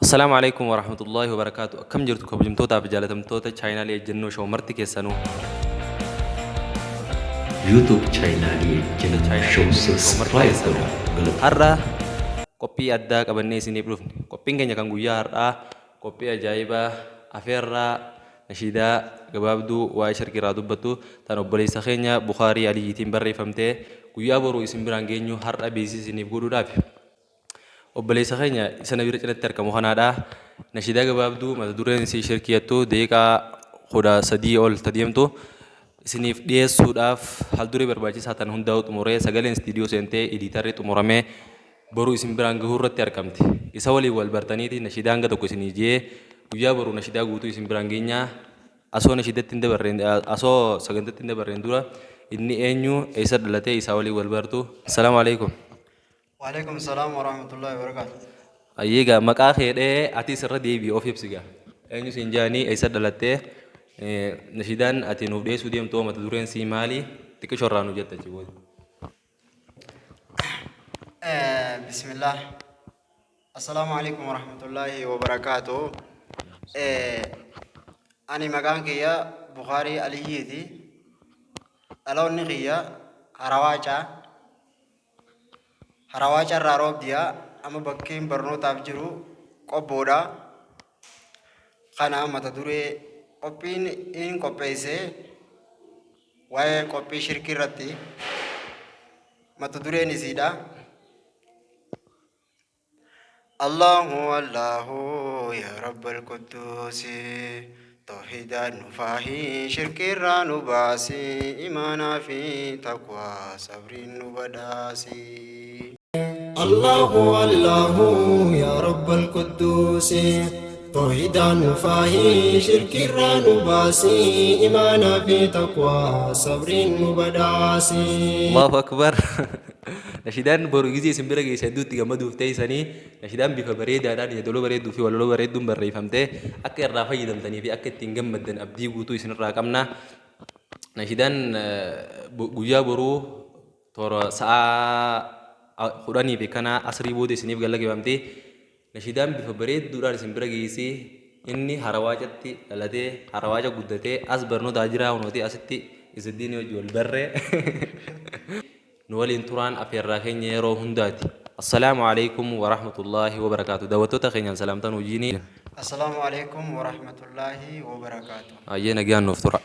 Assalaamu Aleykum Warahmatullaahi Wabarakaatu Akkam jirtu kabajamtootaa fi jaalatamtoota chaayinaalii Ejjennoo Show marti keessanuu. YouTube chaayinaalii Ejjennoo Show subscribe godhaa galatooma. Har'a qophii addaa qabannee isiniif dhufne. Qophiin keenya kan guyyaa har'aa qophii ajaa'ibaa afeerraa nashiidaa gabaabduu waa'ee sharkii irraa dubbattu tan obboleessa keenya Bukaarii Aliyyiitiin barreeffamte guyyaa boruu isin biraan geenyu har'a beeksisa isiniif godhuudhaafi. Obboleessa keenya isa na bira cinatti argamu kanaadha. Nashiidaa gabaabduu mata dureen isii shirkii jettu daqiiqaa 13 ol ta deemtu isiniif dhiyeessuudhaaf haal duree barbaachisaa tan hundaa'u xumuree sagaleen istiidiyoo seentee ediitarri xumuramee boru isin biraan gahuu irratti argamti. Isa waliin wal bartaniiti nashiidaa hanga tokko isinii jee guyyaa boru nashiidaa guutuu isin biraan geenyaa. Asoo nashiidatti hin dabarreen asoo sagantatti hin dabarreen dura inni eenyu eessa dhalatee isaa waliin wal bartu. Assalaamu alaikum. Waalaikum salaam warahmatullahi wabarakatuh. Hayyee gaa maqaa kee dhee atis irra deebi'i of ibsi gaa. Eenyu siin jaanii eessa dhalattee nashiidaan ati nuuf dhiyeessuu deemtu hoo mata dureen sii maali xiqqisho irraa nu jetta achi booda. Bismillah. Assalaamu alaikum warahmatullahi wabarakaatuh. Ani maqaan kiyya Bukaarii Aliyyiiti. Dhaloonni kiyya Harawaacaa. Harawaaca irraa Roobdiya amma bakkeen barnootaaf jiru Qobboodha. Kana mata duree qophiin in qopheesse waa'ee qophii shirkii irratti mata dureen isiidha. Allahu Allahu yaa Rabbal Qudduusi Tawhiidaan nu faahi shirkiirraa nu baasi imaanaa fi taqwaa sabriin nu badhaasi. Allahu Allahu yaa Rabbal Qudduusi Tawhiidaan nu faahi shirkiirraa nu baasi imaanaa fi taqwaa sabriin nu badhaasi. Allahu Akbar. Nashiidaan boru gizee isin bira geesse hedduu itti gammaduuf teessanii nashiidaan bifa bareedaadhaan yeedaloo bareedduu fi walaloo bareedduun barreeffamte akka irraa fayyadamtanii fi akka ittiin gammaddan abdii guutuu isinirraa qabna. Nashiidaan guyyaa boruu toora sa'a 10 fi kana asrii booda isiniif gallakifamti. Nashiidaan bifa bareedduudhaan isin bira geessi. Inni Harawaacatti dhalatee Harawaaca guddatee as barnootaa jiraa kunooti asitti Izaddiinii wajji wal barree. Nu waliin turaan afeerraa keenya yeroo hundaati. Assalaamu Aleykum Warahmatullaahi Wabarakaatuh Daawwattoota keenyaan salaamtaa nuu jiini. Assalaamu Aleykum Warahmatullaahi Wabarakaatuh. Hayyee nagayaan nuuf turaa.